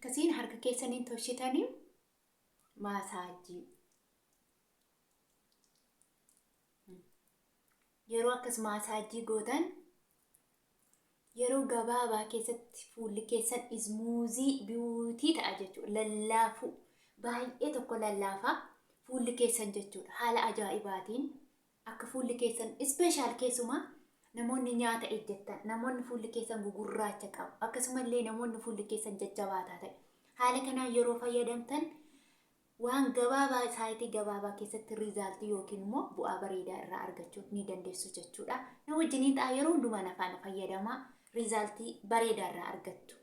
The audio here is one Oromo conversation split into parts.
Akkasiin harka keessaniin tolchitanii maasaajii. Yeroo akkas maasaajii gootan yeroo gabaabaa keessatti fuulli keessan ismuuzii biyuutii ta'a jechuudha. Lallaafuu baay'ee tokko lallaafaa fuulli keessan jechuudha. Haala ajaa'ibaatiin akka fuulli keessan ispeeshaal keessumaa namoonni nyaata ejjettan, namoonni fuulli keessan gugurraacha qabu, akkasumallee namoonni fuulli keessan jajjabaataa ta'e haala kanaan yeroo fayyadamtan waan gabaabaa saayitii gabaabaa keessatti riizaaltii yookiin immoo bu'aa bareedaa irraa argachuu ni dandeessu jechuudha. Na wajjiniin ta'a, yeroo hundumaa na faana fayyadamaa, riizaaltii bareedaa irraa argattu.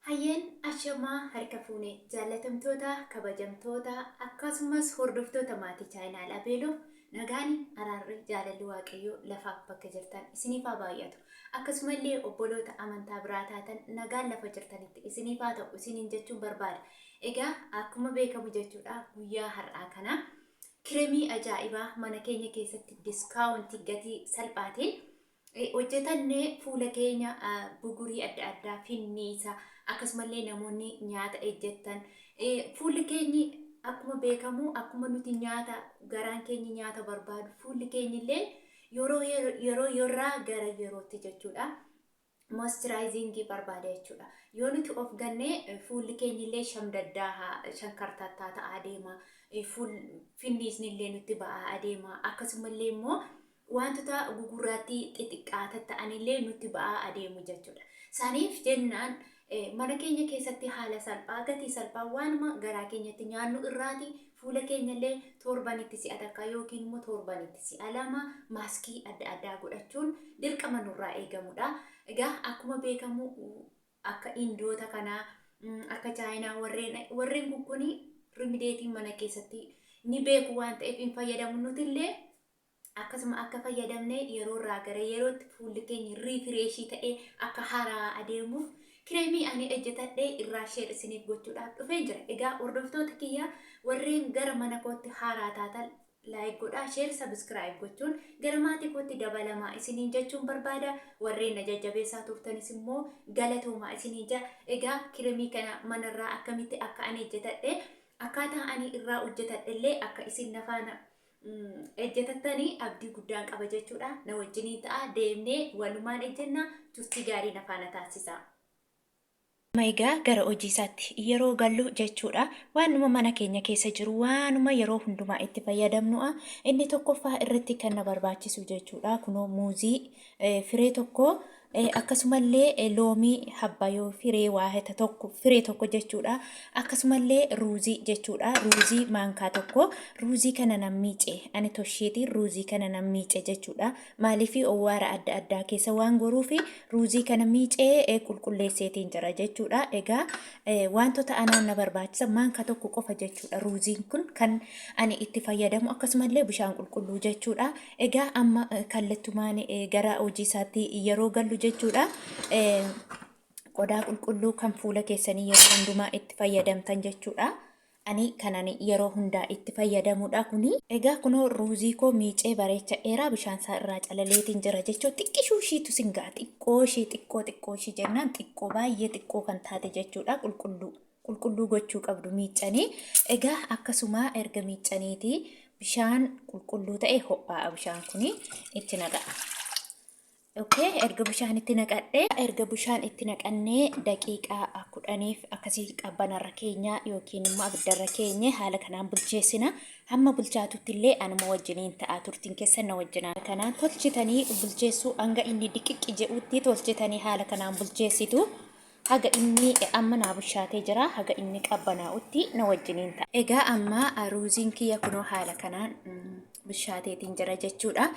Hayyeen ashamaa, harka fuune jaallatamtoota, kabajamtoota, akkasumas hordoftoota maatii chaayinaal Abeeloo, nagaan, araarri, jaalalli Waaqayyoo lafaaf bakka jirtan isiniif haa baay'atu. Akkasumallee obboloota amantaa biraa taatan nagaan lafa jirtanitti isiniif haa ta'u isiniin jechuun barbaada. Egaa akkuma beekamu jechuudha, guyyaa har'aa kana kiremii ajaa'ibaa mana keenya keessatti diskaawuntii gatii salphaatiin hojjetanne fuula keenya bugurii adda addaa, finniisa, akkasumallee namoonni nyaata ejjettan, fuulli keenyi akkuma beekamu, akkuma nuti nyaata garaan keenya nyaata barbaadu, fuulli keenya illee yeroo yeroo yerraa gara yerootti jechuudha moisturaayizingii barbaada jechuudha. Yoo nuti of gannee fuulli keenya illee shamdaddaa shankartattaa ta'aa deema. Finniisni illee nutti ba'aa adeema. Akkasumallee immoo wantoota gugurraattii xixiqqaa ta'anillee nutti ba'aa adeemu jechuudha. Saniif jennaan mana keenya keessatti haala salphaa, gatii salphaa, waanuma garaa keenyatti nyaannu irraati fuula keenya illee torbanitti si'a takka yookiin immoo torbanitti si'a lama maaskii adda addaa godhachuun dirqama nurraa eegamudha. Egaa akkuma beekamu akka Indoota kanaa, akka Chaayinaa, warreen kun rimideetiin mana keessatti ni beeku waan ta'eef hin fayyadamu. Nuti illee akkasuma akka fayyadamne yeroo irraa gara yerootti fuulli keenya riifireeshii ta'ee akka haaraa adeemuuf kireemii ani hojjetadhee irraa share isiniif gochuudhaaf dhufee jira. Egaa hordoftoota kiyya warreen gara mana kootti haaraa taatan, like godhaa, share, subscribe gochuun gara maatii kootti dabalamaa isiniin jechuun barbaada. Warreen na jajjabeessaa turtanis immoo galatoomaa isiniin jira. Egaa kireemii kana manarraa akkamitti akka ani hojjetadhe, akkaataa ani irraa hojjetadhe illee akka isin na faana ejjetattanii abdii guddaan qaba jechuudha. Na wajjiniin ta'a, deemnee walumaan ejjenna, turtii gaarii na faana taasisa. Amma egaa gara hojii isaatti yeroo gallu jechuudha. Waanuma mana keenya keessa jiru, waanuma yeroo hundumaa itti fayyadamnu'a. Inni tokkoffaa irratti kan na barbaachisu jechuudha. Kunoo muuzii firee tokko, akkasumallee loomii habbayoo firee waahita tokko, firee tokko jechuudha. Akkasumallee ruuzii jechuudha. Ruuzii maankaa tokko. Ruuzii kana nan miice. Ani tosheetiin ruuzii kana nan miice jechuudha. Maaliif? Owwaara adda addaa keessa waan goruufi ruuzii kana miicee qulqulleesseetiin jira jechuudha. Egaa wantoota anaan na barbaachisa maankaa tokko qofa jechuudha. Ruuziin kun kan ani itti fayyadamu, akkasumallee bishaan qulqulluu jechuudha. Egaa amma kallattumaan gara hojii isaatti yeroo gallu jechuudha. Qodaa qulqulluu kan fuula keessanii yeroo hundumaa itti fayyadamtan jechuudha. Ani kanan yeroo hundaa itti fayyadamudha kuni. Egaa kunoo ruuzii koo miicee bareecha dheeraa bishaan isaa irraa calaleetiin jira jechuudha. Xiqqishuu ishiitu sin ga'a. Xiqqoo ishii, xiqqoo xiqqoo ishii jennaan xiqqoo, baay'ee xiqqoo kan taate jechuudha. Qulqulluu qulqulluu gochuu qabdu miiccanii. Egaa akkasuma erga miiccaniiti bishaan qulqulluu ta'e, ho'aa bishaan kuni, itti naqa'a. Okay, erga bishaan itti naqadhee, erga bishaan itti naqannee daqiiqaa 10f akkasii qabbanarra keenya yookiin immoo abiddarra keenye haala kanaan bulcheessina. Hamma bulchaatutti illee anuma wajjiniin ta'a, turtiin keessan na wajjinaa. Kanaan tolchitanii bulcheessuu, hanga inni diqiqqi jedhutti tolchitanii haala kanaan bulcheessitu. Haga inni amma naa bushaatee jira, haga inni qabbanaa'utti na wajjiniin ta'a. Egaa amma ruuziin kiyya kunoo haala kanaan bishaateetiin jira jechuudha.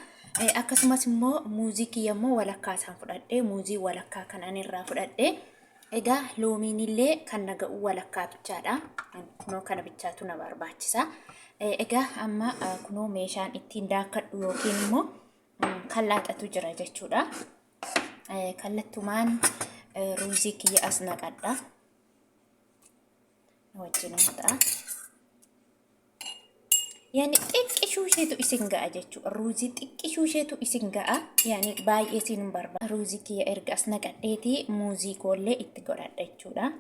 Akkasumas immoo muuzii kiyya immoo walakkaa isaan fudhadhee, muuzii walakkaa kan ani irraa fudhadhee. Egaa loomiin illee kan na ga'u walakkaa bichaadha. Kunoo kana bichaatu na barbaachisa. Egaa amma kunoo meeshaan ittiin daakkadhu yookiin immoo kan laaxatu jira jechuudha. Kallattumaan ruuzii kiyya as naqadha. Wajjiniin ta'a. Yani xiqqishuu isheetu isin ga'a jechuudha. Ruuzii xiqqishuu isheetu isin ga'a. Yani baay'ee isin hin barbaadu. Ruuzii kiyya erga as naqadheeti muuzii koollee itti godhadha jechuudha.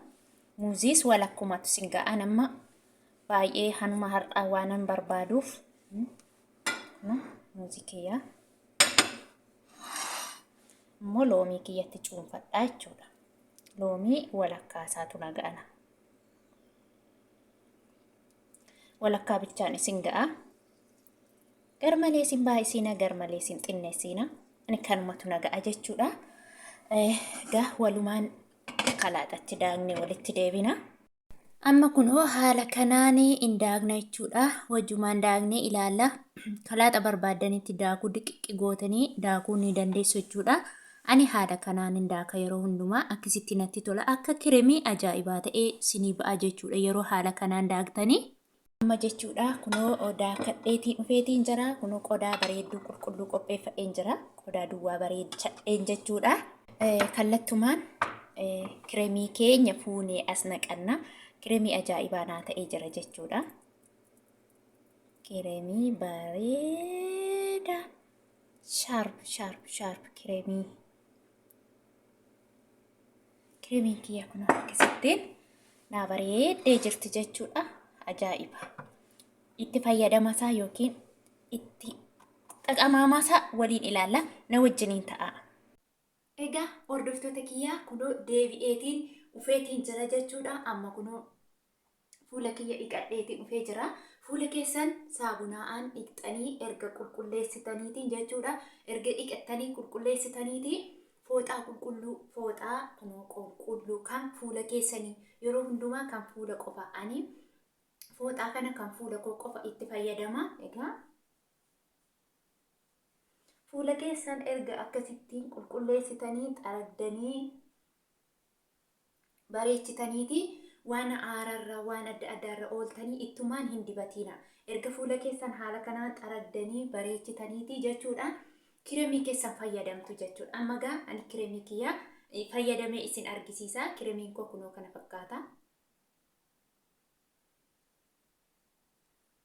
Muuziis walakkumatu isin ga'a. Amma baay'ee hanuma har'aa waanan barbaaduuf muuzii kiyya immoo loomii kiyyatti cuunfadhaa jechuudha. Loomii walakkaa isaatu na ga'ana. Walakkaa bichaan isin ga'a. Garmalee isin baay'isiina, garmalee isin xinneessiina. Ani kanumatu na ga'a jechuudha. Egaa walumaan kalaaxatti daaknee walitti deebina. Amma kunoo haala kanaan hin daakna jechuudha. Wajjumaan daaknee ilaalla. Kalaaxa barbaaddanitti daakuu diqiqqi gootanii daakuu ni dandeessu jechuudha. Ani haala kanaan hin daaka yeroo hundumaa akkasitti natti tola. Akka kiremii ajaa'ibaa ta'ee sinii ba'a jechuudha yeroo haala kanaan daaktanii. Amma jechuudha kunoo daakadheetiin dhufeetiin jira. Kunoo qodaa bareedduu qulqulluu qopheeffadheen jira. Qodaa duwwaa bareechadheen jechuudha. Kallattumaan kiremii keenya fuunee as naqanna. Kiremii ajaa'ibaa naa ta'ee jira jechuudha. Kiremii bareeda. Shaarp shaarp shaarp kiremii. Kiremiin kiyya kun akkasittiin naa bareeddee jirti jechuudha. Ajaa'iba. Itti fayyadama isaa yookiin itti xaqamaamaa isaa waliin ilaalla. Na wajjiniin ta'a. Egaa hordoftoota kiyyaa kunoo deebi'eetiin ufeetiin jira jechuudha. Amma kunoo fuula kiyya dhiqadheetiin dhufee jira. Fuula keessan saabunaa'aan dhiqxanii erga qulqulleessitaniitiin jechuudha. Erga dhiqattanii qulqulleessitaniitiin fooxaa qulqulluu fooxaa kunoo qulqulluu kan fuula keessanii yeroo hundumaa kan fuula qofa ani fooxaa kana kan fuula koo qofa itti fayyadama. Egaa fuula keessan erga akkasittiin qulqulleessitanii xaragdanii bareechitaniiti waan aararra waan adda addaarra ooltanii ittumaan hin dibatiina. Erga fuula keessan haala kanaan xaragdanii bareechitaniiti jechuudha. Kiremii keessan fayyadamtu jechuudha. Amma gaa ani kiremii kiyya fayyadamee isin argisiisa. Kiremiin koo kunoo kana fakkaata.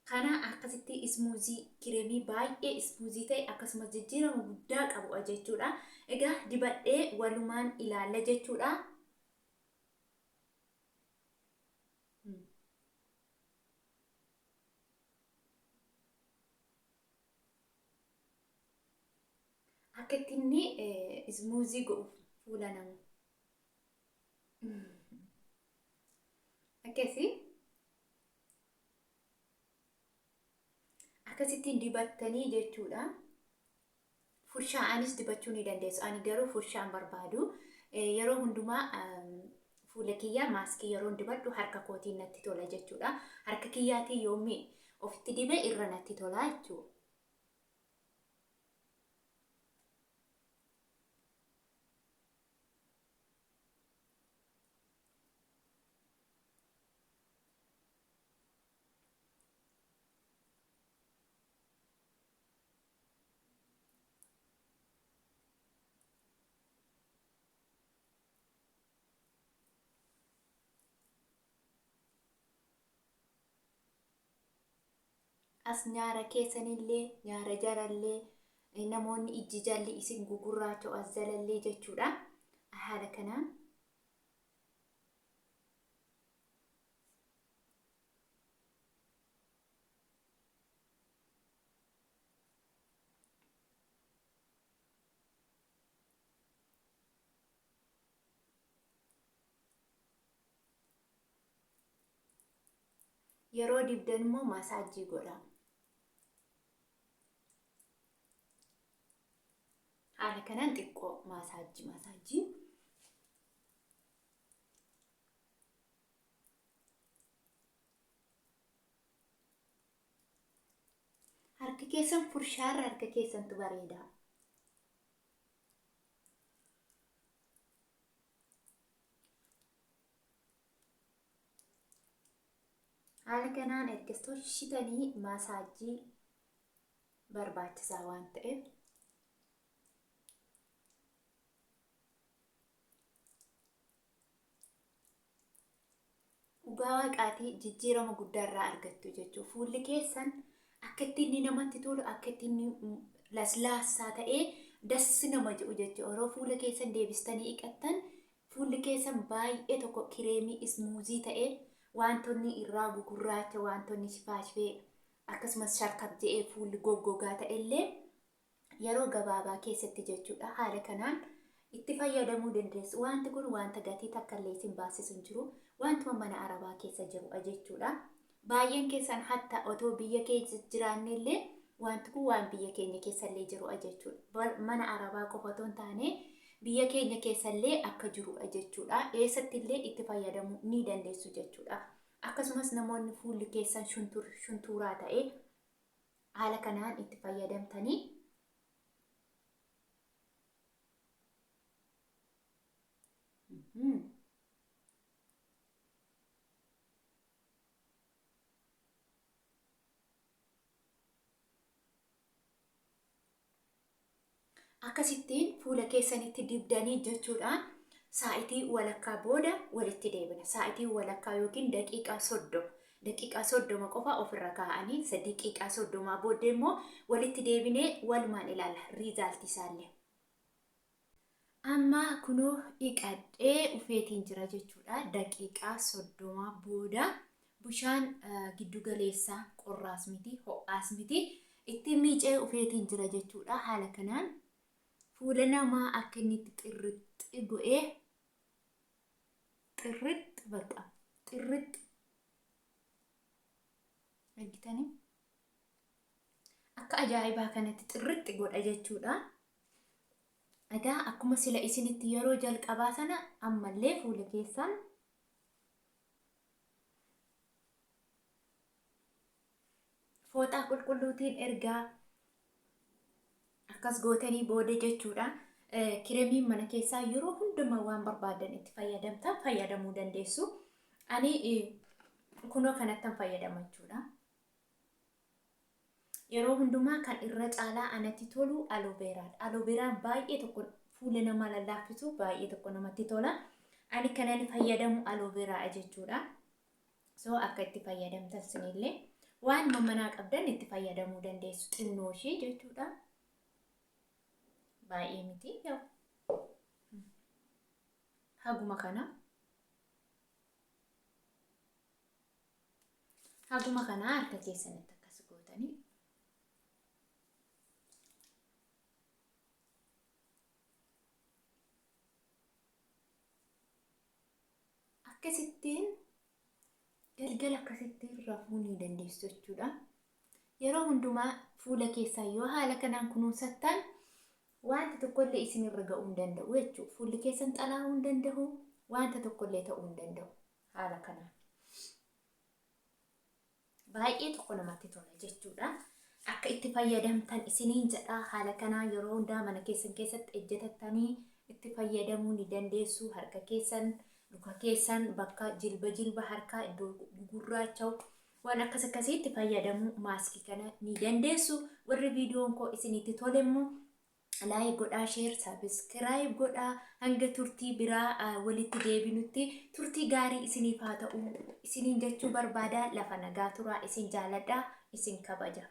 Kana akkasitti ismuuzii kiremii baay'ee ismuuzii ta'e akkasumas jijjiirama guddaa qabu jechuudha. Egaa dibadhee walumaan ilaalla jechuudha. Akka itti inni ismuuzii godhu fuula nama. Akkasii. Akkasittiin dibattanii jechuudha. Furshaa'anis dibachuu ni dandeessu. Ani garuu furshaan barbaadu. Yeroo hundumaa fuula kiyyaa maaskii yeroon dibadhu harka kootiin natti tola jechuudha. Harka kiyyaatiin yoommi ofitti dibe irra natti tola jechuudha. As nyaara keessanillee nyaara jarallee namoonni ijji jalli isin gugurraacha'u as jalallee jechuudha. Haala kanaan Yeroo dibdan immoo masaajii godhaa. Haala kanaan xiqqoo maasaajii maasaajii. Harki keessan furshaarra harka keessantu bareeda. Haala kanaan erga tolchitanii maasaajii barbaachisaa waan ta'eef Dhugaa waaqaatii jijjiirama guddaa irraa argattu jechuudha. Fuulli keessan akka itti inni namatti tolu, akka itti inni laslaassaa ta'ee dassi nama jedhu jechuudha. Yeroo fuula keessan deebistanii dhiqattan Fuulli keessan baay'ee tokko kireemii ismuuzii ta'ee wantoonni irraa gugurraacha, wantoonni shifaashfee akkasumas sharkab je'ee fuulli goggogaa ta'ellee yeroo gabaabaa keessatti jechuudha. Haala kanaan itti fayyadamuu dandeessu. Wanti kun wanta gatii takka illee isin baasisu hin jiru. Wantuma mana arabaa keessa jirudha jechuudha. Baay'een keessan hatta otoo biyya keessa jiraanne illee wanti kun waan biyya keenya keessallee jirudha jechuudha. Mana arabaa qofa otoo hin taane biyya keenya keessallee akka jirudha jechuudha. Eessatti illee itti fayyadamuu ni dandeessu jechuudha. Akkasumas namoonni fuulli keessan shuntuuraa ta'e haala kanaan itti fayyadamtanii akkasittiin fuula keessanitti dibdanii jechuudha. Saa'itii walakkaa booda walitti deebina. Saa'itii walakkaa yookiin daqiiqaa 30. Daqiiqaa 30 qofa ofirra kaa'anii daqiiqaa 30 booddee immoo walitti deebinee walumaan ilaalla result isaallee. Amma kunoo dhiqadhee ufeetiin jira jechuudha. Daqiiqaa 30 booda bishaan giddu galeessaa, qorraas miti ho'aas miti, ittiin miicee ufeetiin jira jechuudha. Haala kanaan fuula namaa akka inni itti xirrixxi godhee xirrixxi, bakka xirrixxi argitanii akka ajaa'ibaa kanatti xirrixxi godha jechuudha. Egaa akkuma sila isinitti yeroo jalqabaa sana ammallee fuula keessan fooxaa qulqulluutiin ergaa akkas gootanii booda jechuudha. Kireemiin mana keessaa yeroo hundumaa waan barbaadan itti fayyadamtan fayyadamuu dandeessu. Ani kunoo kanattan fayyadama jechuudha. Yeroo hundumaa kan irra caalaa anatti tolu aloe veraadha. Aloe veraan baay'ee tokko fuula namaa lallaaffisu, baay'ee tokko namatti tola. Ani kanan fayyadamu aloe veraadha jechuudha. So akka itti fayyadamtan sinillee waan manaa qabdan itti fayyadamuu dandeessu, xinnoo ishee jechuudha. Baay'ee miti, haguma kana. Haguma kana harka keessanitti akkas gootanii akkasittiin galgala akkasittiin rafuu ni dandeessu jechuudha. Yeroo hundumaa fuula keessaa yoo haala kanaan kunuunsattan wanta tokkollee isinirra ga'uu hin danda'u jechuudha. Fuulli keessan xalaa'uu hin danda'u, wanta tokkollee ta'uu hin danda'u haala kanaan. Baay'ee tokko namatti tola jechuudha. Akka itti fayyadamtan isiniin jedha. Haala kanaan yeroo hundaa mana keessan keessatti ejjetattanii itti fayyadamuu ni dandeessu. Harka keessan, luka keessan, bakka jilba, jilba harkaa iddoo gugurraacha'u waan akkas akkasiitti fayyadamuu maaskii kana ni dandeessu. Warri viidiyoon koo isinitti tole immoo like godhaa, share, subscribe godhaa. Hanga turtii biraa walitti deebinutti turtii gaarii isiniif haa ta'u isiniin jechuu barbaada. Lafa nagaa turaa, isin jaaladha, isin kabaja.